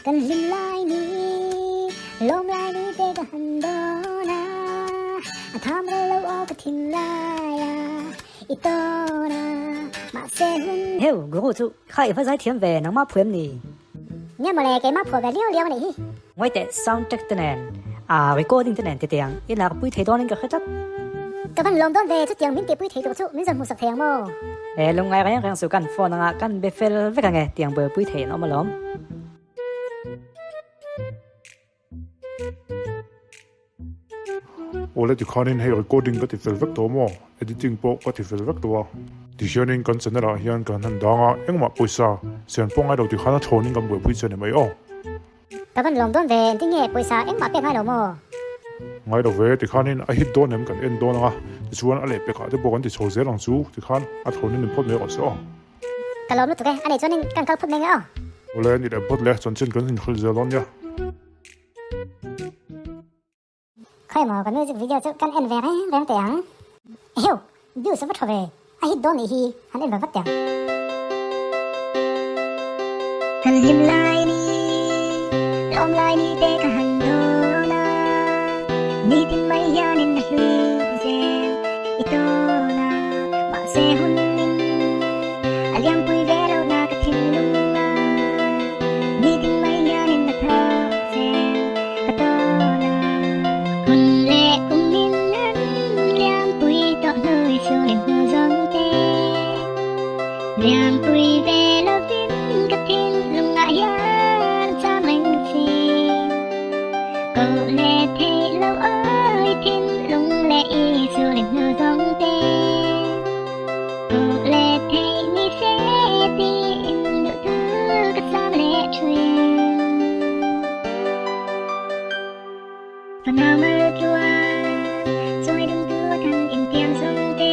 Kan hlim lai ni, lawm lai ni te ka han dawn a, a tham rel lo aw ka thin lai a, i tawn a, mahse hun. Heu, Guru chu kha i va zai thiam ve, nangmah phuem ni? Nia mawle, keimah phuah ve liau liau a nih hi. Ngawi teh, sound track te nen, a recording te nen ti tiang i lak pui thei dawnin ka hre tlat. Ka van lawm dawn ve, chutiang min tihpui thei tur chu min zawn hmuhsak thei ang maw? He lungngai reng reng chu kan phone anga kan be fel vek ange, tiang buaipui thei an awm alawm. Awle tikhanin hei recording ka ti fel vek tawh maw? Editing pawh ka ti fel vek tawh a. Tihianin kan channel ah hian kan han dang a, engmah pawisa sian pawh ngai lo tikhan a thlawnin kan buaipui che ni mai aw. Ka van lawm dawn ve, engtin nge pawisa engmah pek ngai lo maw? Ngai lo ve, tikhanin a hit dawn em kan en dawn ang a, tichuan a lehpekah te pawh kan ti chho zel ang chu, tikhan a thlawnin ni phawt mai rawh se aw. Ka lawm lutuk e, a nei chuanin kan kal phawt mai nge aw. Awle, ni leh phawt le, chanchin kan inhrilh zel dawn nia. Khawi maw ka music video chu kan en ve reng reng teh ang. Eheu, views a va tha ve, a hit dawn nih hi, han en ve vat teh ang. Kan hlim lai ni, lawm lai ni te ka han dawn a, nitin mai hianin a hlui zel i tawn a, mahse hun in a liampui ve lo na ka thinlung a, nitin mai hianin a tha zel ka tawn a. Hun leh kum in an liampui tawh hnui chhung in hnu zawng te, liampui ve lovin ka thinlung ah hian cham reng chi. Koh leh theih lo awi thinlung leh i chhung in hnu zawng te, koh leh theih ni se tiin duhthu ka sam leh thin. Fanau mal tluan chawi dum tu a kan intiam zawng te,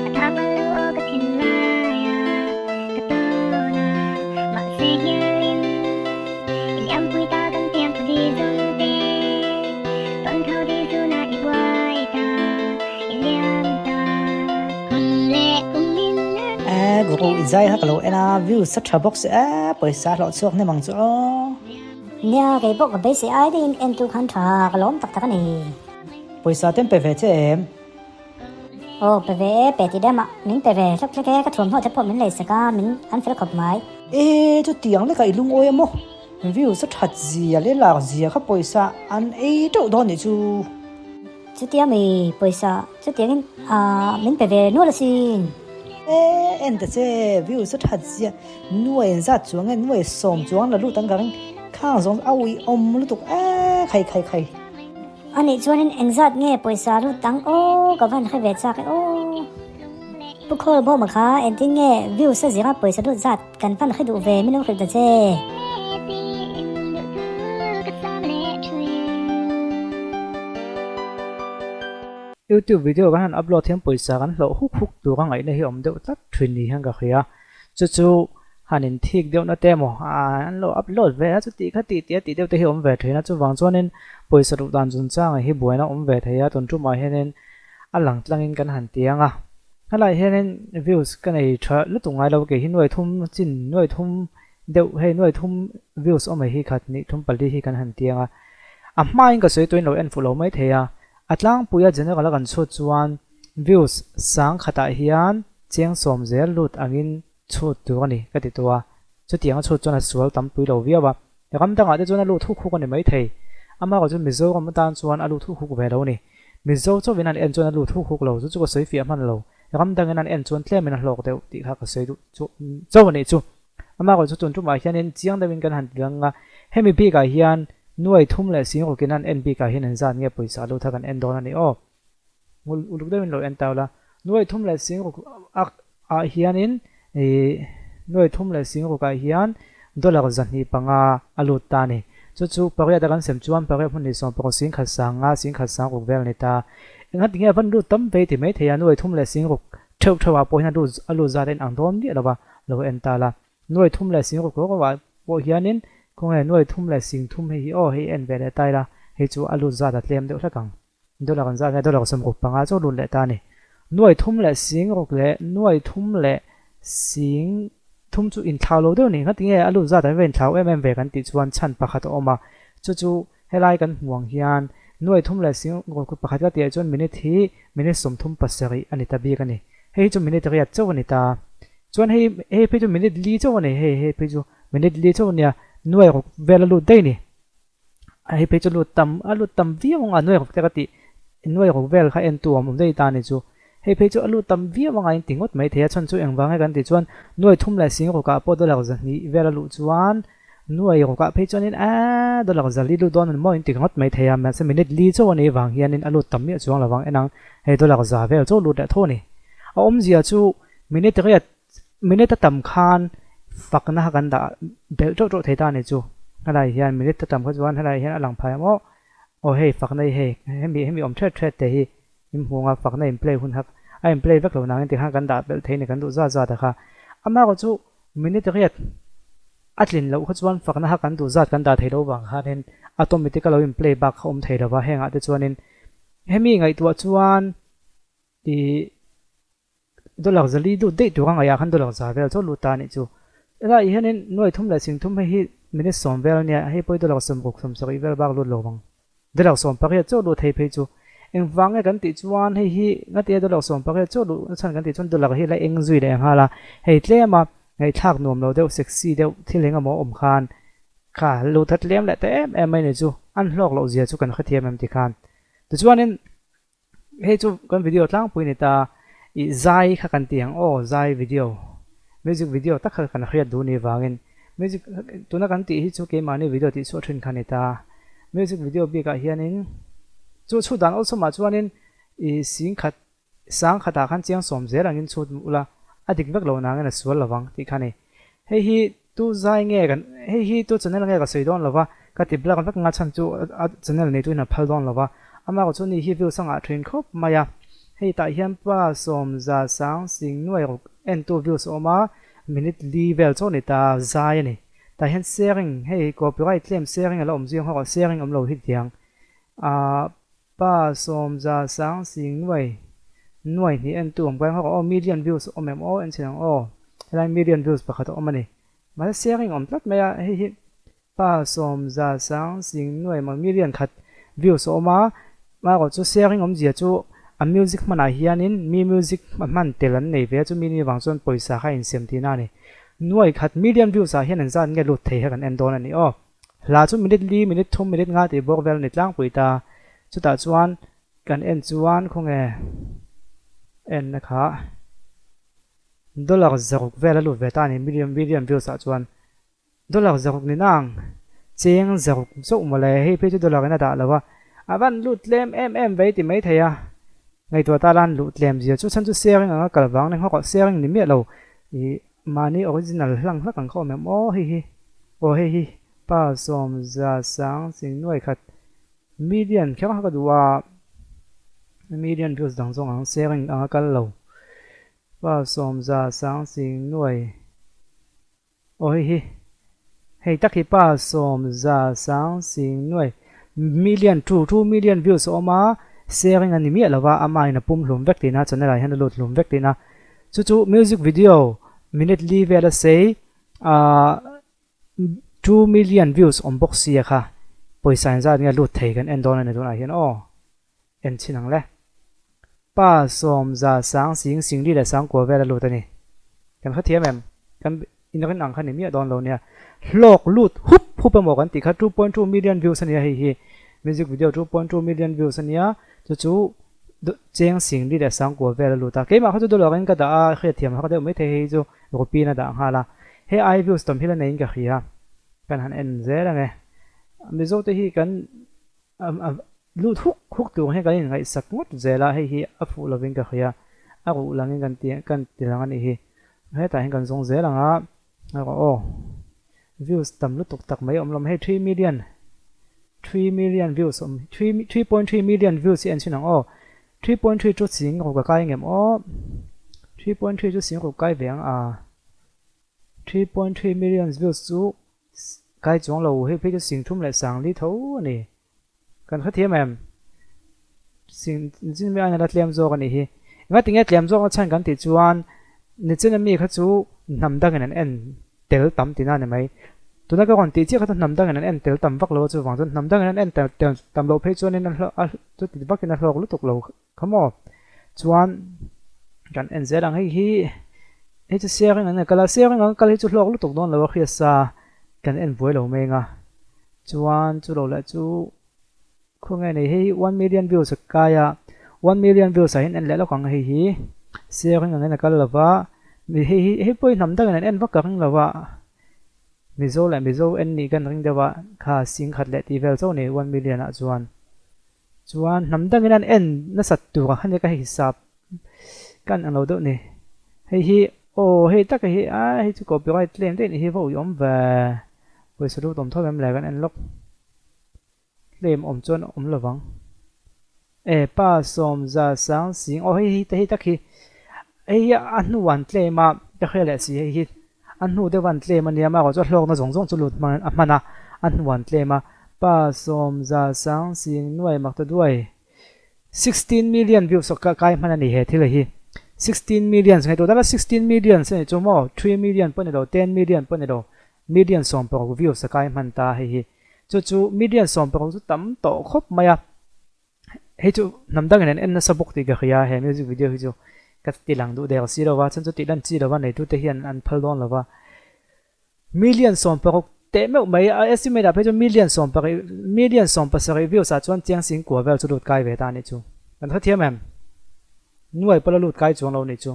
a tha mal lo aw ka thinlai a ka tawn a, mahse hialin i liampui ta kan tiam thu di zawng te, tawn tho di zuna i buai ta i liam ta hun leh kum in an. Eh Guru i zai kha ka lo en a, views a tha bawk si eh, pawisa hlawh chhuak hnem ang chu aw. Nia, kei pawh ka beisei ai deuhin en tu khan tha ka lawm tak tak a ni. Pawisa ten pe ve che em? Aw, pe ve e, pe ti deuh mah. Min pe ve hlek hlek e, ka thuamhnaw te pawh min lei sak a, min an fel khawp mai. E, chutiang lekah i lungawi a maw? Views a that zia leh lak zia kha pawisa an ei teuh dawn nih chu. Chutia mi pawisa chutiangin min pe ve nual asin. E, en ta che, views a that zia nuai an zat chuang e, nuai sawm chuang la lut ang ka ring, khang zawng a ui awm lutuk e, khai khai khai. A nih chuanin engzat nge pawisa lut ang aw, ka van hre ve chak e aw. Pu Khawlbawma kha engtin nge views a zira pawisa lut zat Kan van hre duh ve min lo hrilh ta che. Youtube video kan han upload hian pawisa kan hlawh huk huk tur a ngaihna hi a awm deuh tlat thin ni hian ka hria. Chu chu han in thik deuh na te emaw an lo upload ve a chuti kha tih tih a tih deuh te hi a awm ve thin a. Chuvang chuanin pawisa duh dan chungchangah hi buaina awm ve thei a tun tumah hianin a lang tlangin kan han ti ang a. Helaiah hianin views ka nei tha lutuk ngai lo kei hi nuai thum chin nuai thum deuh hei nuai thum views awm hi khat nih thum pali hi kan han tiang a a hmain ka sawi tuin lo en fuh lo mai thei a a tlangpuia general a kan chhut chuan views sang khatah hian cheng sawm zel lut angin chhut tur a ni ka ti tawh a chutiang a chhut chuan a sual tam pui lo viau a ram dangah te chuan a lut huk huk a ni mai thei amaherawhchu chu Mizoram atan chuan a lut huk huk ve lo a ni. Mizo chauhin an en chuan a lut huk huk lo, chu chu ka sawi fiah hman lo. Ram dangin an en chuan tlemin a hlawk deuh tih kha ka sawi duh chu chauh a nih chu. Amaherawhchu chu tun tumah hianin chiang deuhin kan han ti lang a, hemi bikah hian nuai thum leh sing rukin an en bikah hian an zat nge pawisa a lut a kan en dawn a ni aw. Uluk deuhin lo en tau la. Nuai thum leh sing ruk ah hianin ih nuai thum leh sing rukah hian dollar 250 a lut ta a ni. Chu chu pariat a kan sem chuan pariat hmun nih 16 sing khat sang nga sing khat sang ruk vel a ni ta. Engati nge a van lut tam vei ti mai thei a, nuai thum leh sing ruk theuh theuh ah pawh hian a lut zat a inang dawn miah lo va, lo en ta la. Nuai thum leh sing ruk rawk ah pawh hianin khawnge nuai thum leh sing thum hei hi aw hei en ve leh ta ila hei chu a lut zat a tlem deuh hlek ang. Dollar an zat nge dollar 65 chu lut leh ta a ni. Nuai thum leh sing ruk leh nuai thum leh sing thum chu inthlau lo deuh a ni. Ngatinge a lut zat an va inthlau em em ve kan tih chuan chhan pakhat a awm a, chu chu helai kan hmuh ang hian nuai thum leh sing pakhat ka tihah chuan minute hi minute 37 a ni ta bik a ni. Hei hi chu minute riat chauh a ni ta. Chuan hei hei phei chu minute li chauh a ni, hei hei phei chu minute li chauh a nia, nuai ruk vel a lut daih a ni. Hei phei chu lut tam a lut tam viau ang a nuai ruk te ka tih nuai ruk vel kha en tu awm awm daih ta a ni chu. Hei phei chu a lut tam viau anga in ti ngawt mai thei a chhan chu engvang nge kan tih chuan nuai thum leh sing rukah pawh dollar zahnih vel a luh chuan nuai rukah phei chuanin aaa dollar zali lut dawn a ni maw in ti ngawt mai thei a mahse minute li chauh a nih vang hianin a lut tam miah chuang lovang en ang hei dollar za vel chauh lut leh tho a ni. A awmzia chu minute riat Minute a tam khan fakna kha kan dah belh teuh teuh thei ta a ni chu. Helai hian minute a tam kha chuan helai hian a lang phai ang aw. Aw hei fakna hi hei hemi hemi awm thret thret te hi in hmu ang a fakna in play hun kha a in play vek lo nangin tikhan kan dah belh thei a ni kan duh zat zat a kha. Amaherawhchu chu minute riat a tlin loh kha chuan fakna kha kan duh zat kan dah thei lo vang khanin automatic a lo in play bak kha awm thei lo va hengah te chuanin hemi ngaihtuah chuan ih Dollar zali lut daih tur a ngaihah khan dollar za vel chu a lut ta a nih chu. Helai hianin nuai thum leh sing thum hei hi minute sawm vel a nia, hei pawh hi dollar 60 70 vel bak lut lo vang. Dollar 18 chauh lut thei phei chu. Engvang nge kan tih chuan hei hi ngatia dollar 18 chauh luh na chhan kan tih chuan dollar hi la eng zui leh nghal a, hei tlema ngaihthlak nuam lo deuh sexy deuh thil eng emaw awm khan kha lut a tlem leh ta em em mai a nih chu. An hlawk loh zia chu kan hrethiam em ti khan. Tichuanin. Hei chu kan video tlangpui ni ta i zai kha kan ti ang aw zai video music video tak kha kan hriat duh ni vangin music tuna kan tih hi chu keimahni video tih chhuah thin kha ni ta music video bikah hianin chu chhut dan awlsawmah chuanin i sing khat sang khatah khan chiang sawm zel angin chhut ula a dik vek lo nangin a sual lovang tih kha ni hei hi tu zai nge kan hei hi tu channel nge ka sawi dawn lova ka ti blak vek anga chhan chu a channel nei tuin a phal dawn lova amah chu ni hi views a ngah thin khawp mai a hei tah hian pa sawm za sang sing nuai ruk en tu views a awm a minute li vel chaw ni ta zai a ni tah hian sharing hei copyright claim sharing a la awm zing hawk a sharing awm lo hi tiang ah pa sawm za sang sing nuai nuai hnih en tu awm kai hawk a aw million views a awm em aw en chhin ang aw. Helai million views pakhat a awm a ni. Mahse sharing awm tlat mai a, hei hi pa sawm za sang sing nuai maw million khat views a awm a, amaherawh chu sharing awmzia chu a music hmanah hianin mi music a hman tel an nei ve a, chumi ni vang chuan pawisa kha a insiam tihna a ni. Nuai khat million views ah hian an zat nge lut thei kha kan en dawn a ni aw. Hla chu minute li, minute thum, minute nga tih bawk vel a ni tlangpui ta. Chutah chuan kan en chuan khawnge enna kha. Dollar zaruk vel a lut ve ta a ni million million views ah chuan dollar zaruk ni nang cheng zaruk chauh mawle hei phei chu dollar in a dah lo a a van lut tlem em em vei ti mai thei a ngaihtuah ta lan luh tlem zia chu chhan chu sharing anga kal vang ni nghawk ah sharing ni miah lo ih mahni original hlang hlak ang kha awm em aw hei hi aw hei hi pa sawm za sang ching nuai khat Million kher kha ka duh a, million views dang zawng ang sharing anga kal lo. Pa sawm za sang sing nuai aw hei hi hei tak hi pa sawm za sang sing nuai million two two million views a awm a sharing a ni miah lo va amah in a pum hlum vek tihna channel ah hian a lut hlum vek tihna chu chu music video minute li vel a sei ahh 2 million views awm bawk sia kha pawisa engzat nge lut thei kan en dawn a ni tunah hian aw en chhin ang le pa sawm za sang sing sing li leh sang kua vel a lut a ni kan hrethiam em kan inrin ang kha ni miah dawn lo nia hlawk lut hup hup emaw kan tih kha 2.2 million views a nia hei hi music video 2.2 million views a nia chu chu cheng sing li leh sang kua vel a lut a keimah kha chu dollar in ka dah a hriatthiam har deuh maithei hei chu rupee in a dah nghal a Hei ai views tam hi la neiin ka hria. Kan han en zel ang e. Mizo te hi kan lut huk huk tur hian kan inngaihsak ngawt zel a, hei hi a fuh lovin ka hria. A ruh langin kan ti kan ti lang a nih hi. Hetah hian kan zawng zel ang a, erawh aw views tam lutuk tak mai awm lo. Hei 3 million, 3 million views awm 3.3 million views hi en chhin ang aw. 3.3 chu ching ruk a kai ngem aw. 3.3 chu ching ruk kai ve ang a. 3.3 million views chu kai chuang lo hei phei chu sing thum leh sang li tho a ni. Kan hrethiam em? Sing chin mi aina la tlem zawk a nih hi. Enga tinge tlem zawk na chhan kan tih chuan Nichina mi kha chu hnam dangin an en tel tam tihna a ni mai. Tuna ka rawn tih chiah kha chu hnam dangin an en tel tam vak lo a, chuvang chuan hnam dangin an en tel tel tam loh phei chuanin a hlawh a chuti vakin a hlawk lutuk lo kha maw. Chuan kan en zel ang hei hi hei chu sharing an kal a, sharing ang kal hi chu hlawk lutuk dawn lo a hriatsa kan en buai lo mai ang a. Chuan chu lo leh chu Khawnge nei hei 1 million views a kai a, 1 million views ah hian en leh lawk ang hei hi sharing angin a kal lova, mi hei hi hei pawh hi hnam dangin an en vak ka ring lo a, Mizo leh Mizo en nih kan ring deuh a, kha sing khat leh tih vel chauh a ni 1 million ah chuan. Chuan hnam dangin an en nasat tur ang kha nia ka hei hisap kan ang lo deuh ni. Hei hi aw hei taka hi a hei chu copyright claim daih ni hi va uiawm ve, pawisa lut awm tho em le kan en lawk. Claim awm chuan awm lovang. E pa sawm za sang sing aw hei hi te hei tak hi hei hi a hnu an claim a ka hria leh si hei hi a hnu deuh an claim a nia amaherawhchu a hlawkna zawng zawng chu lut hmang a hman a a hnu an claim a pa sawm za sang sing nuai mak ta duai 16 million views ka kai hman a ni he thil hi 16 million ngaihtuah dala 16 million a nih chu maw 3 million pawh a ni lo 10 million pawh a ni lo million 16 views a kai hman ta hei hi. Chu chu million 16 chu tam tawh khawp mai a, hei chu hnam dangin an en nasa bawk tih ka hria he music video hi chu ka ti lang duh der si lova chhan chu tih lan chi lova neitute hian an phal dawn lova. Million 16 teh meuh mai a estimate ah phei chuan million 17 million 17 views ah chuan chiang sing kua vel chu lut kai ve ta anih chu. Kan hrethiam em? Nuai pawh la lut kai chuang lo anih chu.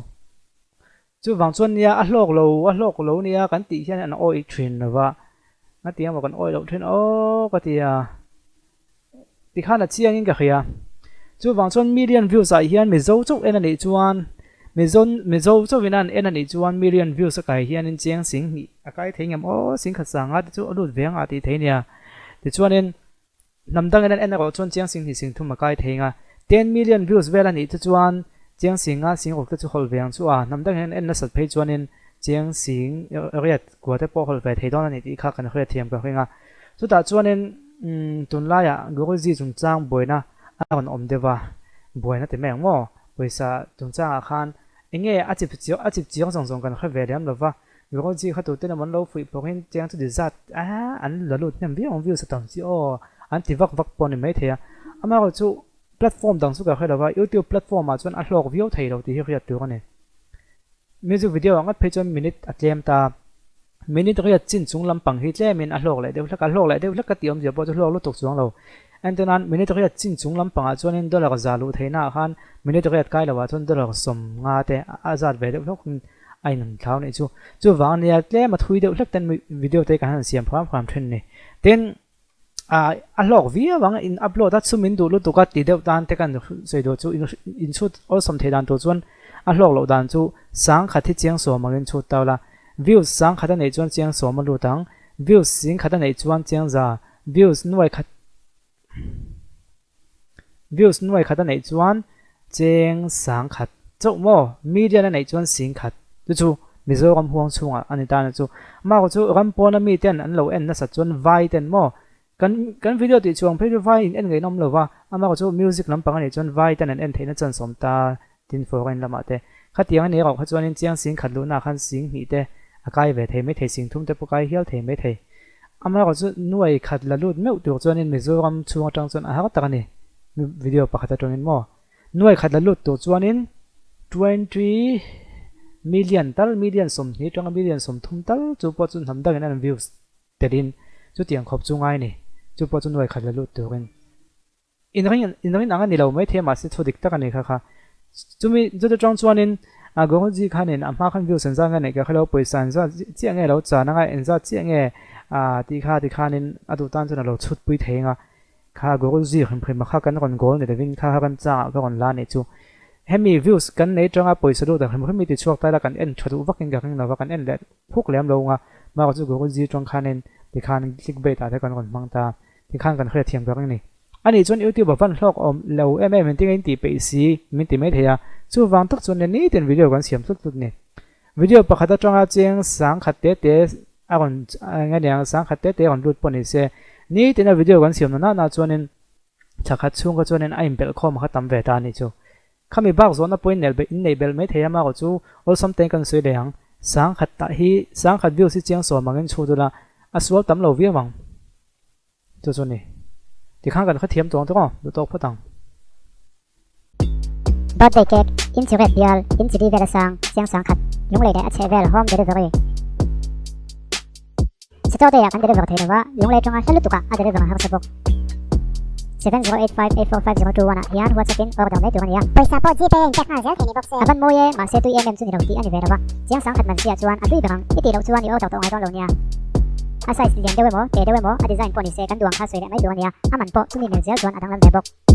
Chuvang chuan nia a hlawk lo, a hlawk lo nia kan tih hian an awih thin lo va, nga ti emaw kan awih loh thin aw ka ti a, tikhan a chiangin ka hria. Chuvang chuan million views ah hian Mizo chauh en a nih chuan, Mizo Mizo chauhin an en a nih chuan million views a kai hianin chiang sing hnih a kai thei ngem aw, sing khat sanga te chu a lut ve ang a tih thei nia. Tichuanin Hnam dangin an en erawh chuan chiang sing hnih sing thum a kai thei nga. 10 million views vel a nih te chuan chiang sing nga sing ruk te chu hawlh ve ang chu a. Hnam dangin an en nasat phei chuanin chiang sing riat kua te pawh hawlh ve thei dawn a ni tih kha kan hriat thiam ka ring a. Chutah chuanin tunlaiah Guruji chungchang buaina a rawn awm deuh a, buaina ti mai ang maw? Pawisa chungchangah khan enge a chip a chip chiang zawng zawng kan hre ve lem lova. Guruji kha tute emaw an lo fuih pawhin chiang chu ti zat a an la lut hnem viau ang views a tam chi aw an ti vak vak pawh a ni maithei a. Amaherawhchu chu platform dang chu ka hre lova YouTube platform ah chuan a hlawk viau thei lo tih hi hriat tur a ni. Music video ah ngat phei chuan minute a tlem ta. Minute riat chin chung lampang hi tlemin a hlawk leh deuh hlek a, hlawk leh deuh hlek ka tih awmzia pawh chu hlawk lutuk chuang lo. Entirnan minute riat chin chung lampang ah chuanin dollar za luh theihna ah khan minute riat kai lo ah chuan dollar 50 te a zat ve deuh hlawk in a in thlau anih chu. Chuvang ania tlem a thui deuh hlek ten video te kan han siam hram hram thin ni. Tin, ah a hlawk viau ang in upload a chhum in duh lutuk a ti deuh tan te kan sawi duh chu in chhut awlsawm theih dan tur chuan a hlawk loh dan chu 10,000 hi chiang sawm angin chhut tau la. Views 10,000 a neih chuan chiang sawm a lut ang. Views 10,000 a neih chuan chiang za. Views nuai khat Views 1000 a neih chuan cheng 10,000 chauh maw? Million a neih chuan 10,000. Chu chu Mizoram huang chhungah a ni ta na chu. Amah chu ram pawna mi ten an lo en nasat chuan vai ten maw? Kan kan video tih chuang phei chu vai in en ngaih nawm lo va, amah chu music lampang a nih chuan vai ten an en theihna chan sawm ta tin foreign lamah te. Khatiang a ni erawh kha chuanin chiang 10,000 luhnaah khan 20,000 te a kai ve thei maithei, 30,000 te pawh kai hial thei maithei. Amaherawhchu 100,000 la lut meuh tur chuanin Mizoram chhung atang chuan a har tak a ni, video pakhat atangin maw. 100,000 la lut tur chuanin 20 million tal, million 20 atanga million 30 tal chu pawh chu hnam dangin an views telin chutiang khawp chu ngai a ni, chu pawh chu 100,000 la lut turin. In ring in ring ang a ni lo maithei mahse thu dik tak a ni kha kha. Chumi chuti tang chuanin a Guruji khanin a hma khan views engzat nge neih ka hrelo pawisa engzat chiah nge lo chan anga engzat chiah nge a tih kha ti khanin a duh tan chuan a lo chhut pui thei anga kha Guruji hrim hrim a kha kan rawn goal ni lovin kha kha kan changah ka rawn la nih chu. Hemi views kan nei tanga pawisa lut ang hrim hrim hi ti chhuak ta ila kan en tha duh vakin ka ring lova kan en leh phuk lem lo anga mahrawh chu Guruji tang khanin tikhan clickbait ah te kan rawn hmang ta. Tikhan kan hriatthiam ka ring ni. Anih chuan YouTube a van hlawk awm lo em em engtin in tih peih si min ti mai thei a, chuvang tak chuan nia nitin video kan siam tlut tlut ni. Video pakhat atanga cheng 10,000 te te a rawn eng aniang 10,000 te te a rawn lut pawh ni se, nitin a video kan siam na na chuanin thla khat chhung kha chuanin a inbelh khawm kha tam ve ta anih chu. Khami bak zawhna pawhin nel in neih belh mai thei a marawh chu awlsam tein kan sawi leh ang. Sangkhat tah hi sangkhat views hi chiang sawm angin chhut ula a sual tam lo viau ang. Chu chu ni. Tikhan kan hrethiam tawng tawk aw, duh tawk phawt ang. Birthday cake, in chi ret bial, in chi li vel a sang, chiang 10,000, lunglei leh a chheh vel home delivery. Saturday ah kan deliver thei lova, lunglei atanga hla lutuk ah a deliver a harsa bawk. 7085845021 ah hian WhatsApp in order mai tur a ni a. Pawisa pawh Gpay a in pek nghal zel thei ni bawk se. A van mawi e, mahse tui em em chu ni lo tih a ni ve lova. Chiang 10,000 man sia chuan a tui ber ang, i tih loh chuan i order tawh ngai dawn lo nia. A size lian deuh emaw, te deuh emaw, a design pawh ni se kan duang kha sawi leh mai tur a ni a, a man pawh chumi mil zel chuan a danglam ve bawk.